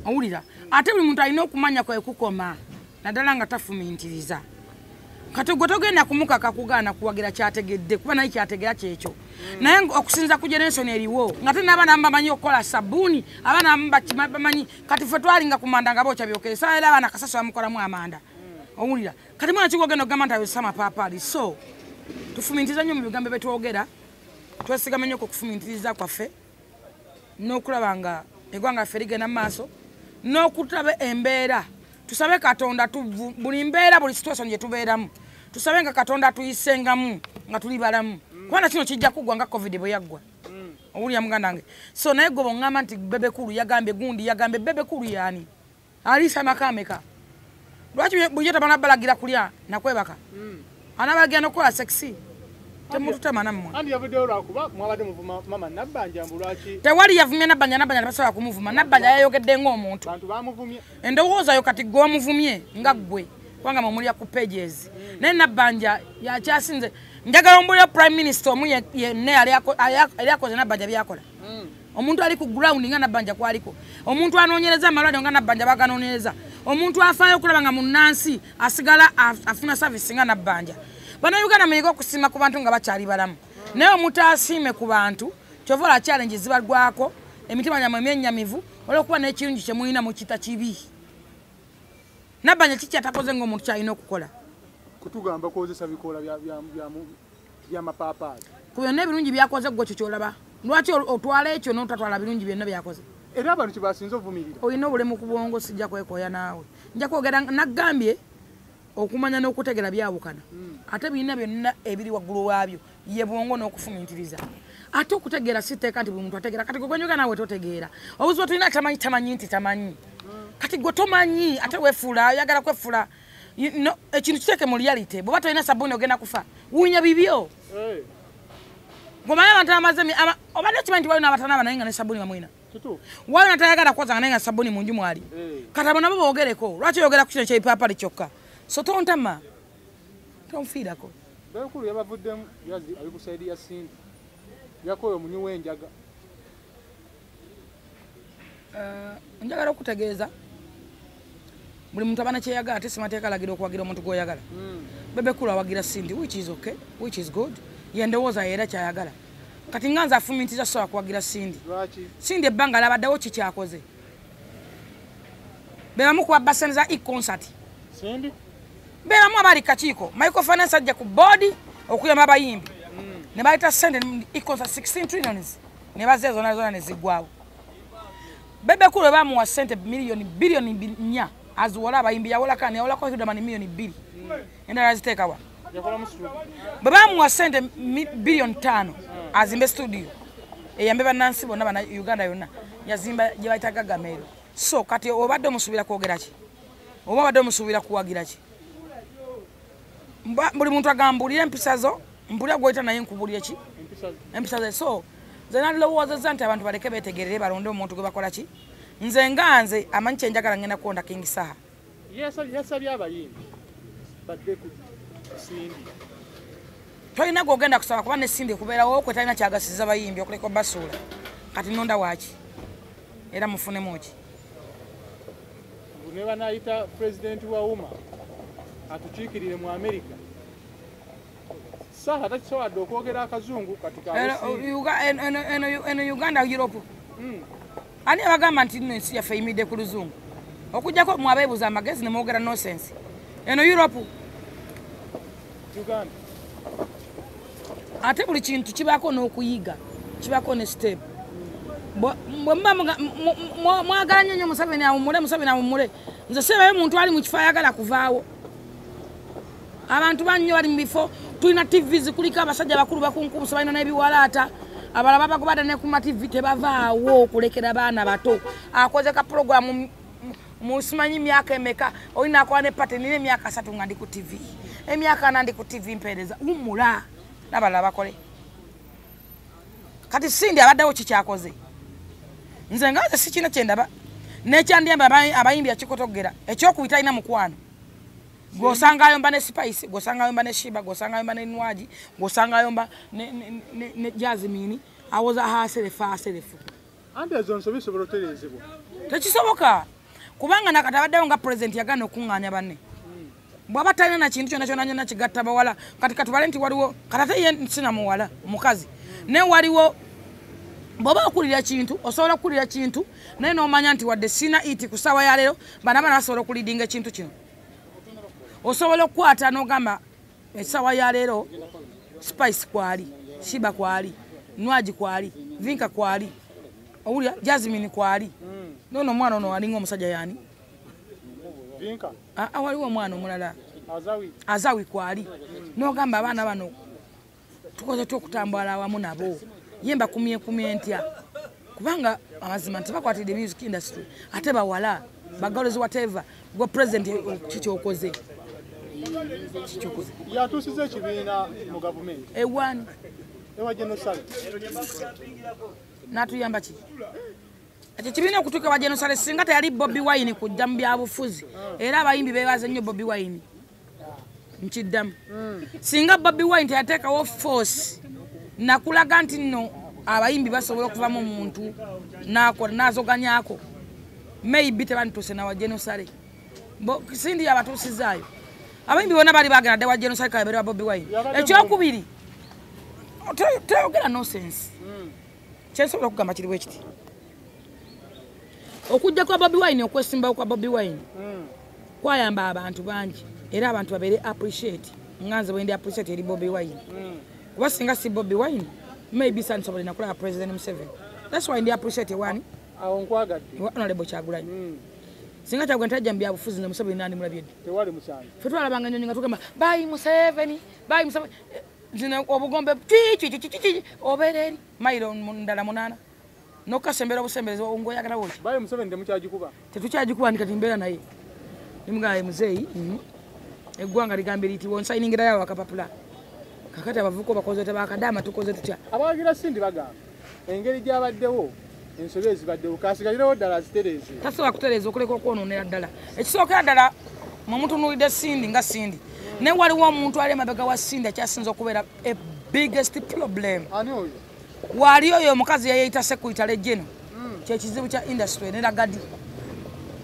Owulira? Ate buli muntu alina okumanya kwe kukoma naddala nga tafumiitiriza. Kati gwe togenda kumukaka kugaana kuwagira kyategedde kuba naye kyategeera kyekyo. Naye okusinza ku generation eriwo nga te n'abaana abamu bamanyi okukola sabbuuni, abaana abamu bamanyi kati ffe twalinga ku manda nga bookya byokere, ssaawa era abaana kasasiro bamukolamu amanda. Owulira? Kati mwana ki gw'ogenda okugamba nti ayozesa amapaapaali? So tufumiitiriza nnyo mu bigambo bye twogera, twesigame nnyo ku kufumiitiriza kwaffe n'okulaba nga eggwanga lyaffe ligenda mu maaso n'okutaba embeera. Tusabe Katonda buli mbeera, buli situation gye tubeeramu, tusabe nga Katonda atuyisengamu nga tuli balamu. Kubanga kino kijja kuggwa nga COVID bwe yaggwa. Owulira muganda wange? So naye gwe bw'oŋŋamba nti Bebe Cool yagambye gundi yagambye Bebe Cool y'ani? Aliisa amaka ameka? Lwaki bulijjo tamala balagira kulya nakwebaka? Anabalagira n'okukola sexy? Temututema nammwe. Andi yavuddeyo lwakuba mwabadde muvuma Maama Nabbanja mbu lwaki? Tewali yavumye Nabbanja, Nabbanja tebasobola kumuvuma. Nabbanja yayogedde ng'omuntu. Bantu bamuvumye. Endowooza yo kati gwe wamuvumye nga ggwe kubanga mwe ku pages. Naye Nabbanja yakyasinze. Njagala ombuulire Prime Minister omu yenna yali akoze Nabbanja by'akola. Omuntu ali ku ground nga Nabbanja kwaliko. Omuntu anoonyereza amalwaliro nga Nabbanja baganoonyereza. Omuntu afaayo okulaba nga munnansi asigala afuna service nga Nabbanja. Bannayuganda muyige okusiima ku bantu nga bakyali balamu. Naye omutaasiime ku bantu kyova olaba challenge zibalwako, emitima gyammwe emyennyamivu olw'okuba n'ekirungi kye mulina mukita kibi. Nabbanja kiki atakoze ng'omuntu kyalina okukola? Kutugamba kozesa bikoola by'amapaapaali. Ku byonna ebirungi byakoze ggwe kyo ky'olaba. Lwaki otwala ekyo n'otatwala birungi byonna byakoze? Era abantu kye basinze ovumirira. Olina obulemu ku bwongo, sijja kwekoya naawe. Nja kwogera nagambye okumanya n'okutegeera byawukana. Ate birina byonna ebiri waggulu waabyo ye bwongo n'okufumiitiriza. Ate okutegeera si tteeka nti buli muntu ategeera. Kati gwe gwenyoga naawe totegeera. Obuzibu tulina tamanyi tamanyi nti tamanyi. Kati gwe tomanyi ate weefuula, oyagala kwefuula. No, ekintu kiteeke mu reality. Bw'oba tolina sabbuuni ogenda kufa. Wuunya bibyo. Ng'omanyi abantu abamaze obadde okimanyi nti waliwo n'abatanaaba naye nga ne sabbuuni bamulina. Waliwo n'atayagala kwoza nga naye nga sabbuuni mu nju mwali. Kati abo nabo boogereko. Lwaki oyogera ku kino eky'ebipaapali kyokka? So tontama. Tonfiirako. Benkulu yabavuddemu ali ku sayidi ya Cindy. Yakoye omunywi w'enjaga. Njagala okutegeeza buli muntu aba nekyeyagala ate simateeka alagira okuwagira omuntu gw'oyagala. Bebe Cool awagira Cindy, which is okay, which is good. Ye ndowooza era kyayagala. Kati nga nze afumiitiriza sobola kuwagira Cindy. Cindy ebbanga labaddewo ki kyakoze? Be bamu ku babba ssente za e-concert. Cindy? Be bamu abali kakiiko. Michael Finance ajja ku board okuyamba abayimbi. Ne bayita ssente e-concert 16 trillions. Ne bazza zonna zonna ne ziggwawo. Bebe Cool bamuwa ssente miliyoni biliyoni 4 aziwola abayimbi yawolako yawolako Hilderman miliyoni 2. Endala ziteeka wa? Bwe bamuwa ssente biliyoni 5 azimbe studio eyambe bannansi bonna bana Uganda yonna yazimba gye bayita Gagamero. So kati obadde omusuubira kwogera ki? Oba obadde omusuubira kuwagira ki? Buli muntu agambulira empisa zo, mpulira gw'oyita naye nkubulire ki? Empisa ze. So nze nalowoozezza nti abantu baleke beetegerere balonde omuntu gwe bakola ki? Nze nga nze amanyi kye njagala ngenda kuwonda King Saha. Yasabye abayimbi badde ku Cindy. Tolina gw'ogenda kusaba kuba ne Cindy kubeerawo kwe talina kyagasiza bayimbi okuleka obasuula. Kati nonda waaki? Era mufunemu ki? Ne banaayita pulezidenti wa UMA atukiikirire mu Amerika. Saha takisobodde okwogera akazungu kati eno Uganda Europe. Ani abagamba nti nno ensi yaffe eyimiridde ku luzungu? Okuggyako mmwe abeebuuza amagezi ne mwogera nonsense. Eno Europe. Uganda. Ate buli kintu kibaako n'okuyiga, kibaako ne step. Bwe muba mwagala nnyo nnyo Museveni awummule, Museveni awummule. Nze seebayo muntu ali mu kifo ayagala kuvaawo. Abantu bannyo bali mu bifo, tulina TV zikuliko abasajja bakulu bakunkubusa balina n'ebiwalaata. Abalala babagobadda ne ku ma TV tebavaawo okulekera baana bato. Akoze ka pulogulaamu musimanyi myaka emeka, olina akola ne pate nina emyaka 3 nga ndi ku TV. Emyaka 4 ndi ku TV mpeereza. Wummula n'abalala bakole. Kati Cindy abaddewo kikyakoze. Nze nga nze sikina kye ndaba. N'ekyandiyamba abayimbi akikotogera. Ekyokubiri talina mukwano. Gw'osanga ayomba ne Spice, gw'osanga ayomba ne Shiba, gw'osanga ayomba ne Nwagi, gw'osanga ayomba ne Jasmine, awoza haserefu haserefu. Anti ezo nsobi zisobola otereezebwa. Tekisoboka. Kubanga nakati abaddewo nga pulezidenti yagaana okuŋŋaanya banne. Bw'aba talina na kintu kyonna kyonna kyonna kigatta bawala, kati katubale nti waliwo, kati ate ye sina muwala, mukazi. Naye waliwo, bw'oba okulira kintu, osobola okukulira kintu, naye n'omanya nti wadde sina iti ku ssaawa ya leero, bano abaana basobola okulidinga ekintu kino. Osobola okukwata n'ogamba essaawa ya leero Spice kwali, Shiba kwali, Nwagi kwali, Vinka kwali, owulira Jasmine kwali. N'ono omwana ono alinga omusajja y'ani? Vinka. Waliwo omwana omulala. Azawi. Azawi kwali. N'ogamba abaana bano tukoze tutya okutambula awamu nabo? Ye mbakumyekumye ntya? Kubanga amazima nti bakwatidde music industry ate bawala bagalozi whatever gwe president kikyokoze. Kikyokoze. Yatuusiza ekibiina mu gavumenti. Ewani? Ewa General. N'atuyamba ki? Ekyo kibiina okutuuka wa General singa teyali Bobi Wine kujja mu byabufuzi. Era abayimbi beebaza nnyo Bobi Wine. Nkiddamu. Singa Bobi Wine teyateekawo force nakulaga nti nno abayimbi basobola okuvamu omuntu n'akola n'azoganyaako. Maybe tebandituuse na wa General. Cindy yabatuusizaayo. Abayimbi bonna bali bagenda dde wa genocide kabere wa Bobi Wine. Ekyokubiri teyogera nonsense. Kyensobola okugamba kiri bwe kiti, okujja kwa Bobi Wine, okwesimbawo kwa Bobi Wine kwayamba abantu bangi, era abantu babeere appreciate nga nze bwe ndi appreciate eri Bobi Wine. Kuba singa si Bobi Wine, maybe sansobola nakulaba President Museveni. That's why ndi appreciate wani awo nkwagadde Honorable Kyagulanyi. Singa Kyagulanyi tajja mu byabufuzi ne Museveni nandimulabye ddi? Tewali musango. Ffe twalabanga ennyonyi nga tugamba bayi Museveni, bayi Museveni, zino obugombe ki obeera eri mayiro ndala 8 nokasembera obusemberezi ngoyagala woki. Bayi Museveni temukyagikuba? Tetukyagikuba, ndi kati mbeera naye nimugamba muzeeyi, eggwanga ligambye liti wonsayiningirayo akapapula. Kakati abavubuka bakoze tebakadaama, tukoze tutya? Abawagira Cindy bagamba engeri gy'abaddewo ensobi ezibaddewo kasigalirawo ddala zitereeze. Tasobola kutereeza okuleka okwonoonera ddala. Ekisookera ddala mwemutunuulidde Cindy nga Cindy, naye waliwo omuntu ali emabega wa Cindy akyasinza okubeera a biggest problem. Ani oyo? Wali oyo omukazi yayeyita Secretary General. Kyekizibu kya industry ne Ragadi.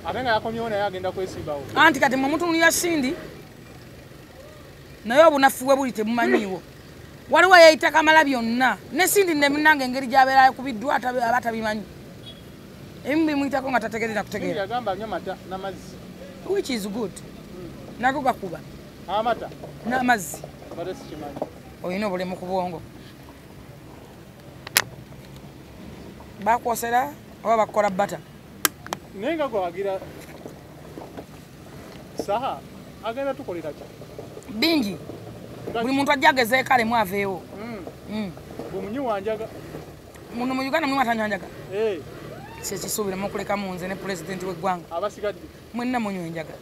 Ate nga yakomyewo naye agenda kwesimbawo. Anti kati mwemutunuulira Cindy naye obunafu bwe buli temumanyiiwo. Waliwo yeyita Kamala byonna ne Cindy ne munnange engeri gy'abeera akubiddwa aba tabimanyi. Ebimu bimuyitako nga tategeera kutegeera. Yagamba anywa mata n'amazzi. Which is good. Nago gakuba. Amata n'amazzi. Mbadde sikimanyi. Olina obulemu ku bwongo. Bakwosera oba bakukola bata. Naye nga gwewagira Saha agenda tukolera ki? Bingi. Buli muntu ajja agezeeko alemu aveewo. Bwe wanjaga. Muno mu Uganda mulimu atanywa njaga. Kyekisuubira mukulekamu nze ne pulezidenti w'eggwanga. Abasigadde. Mwenna munywa enjaga.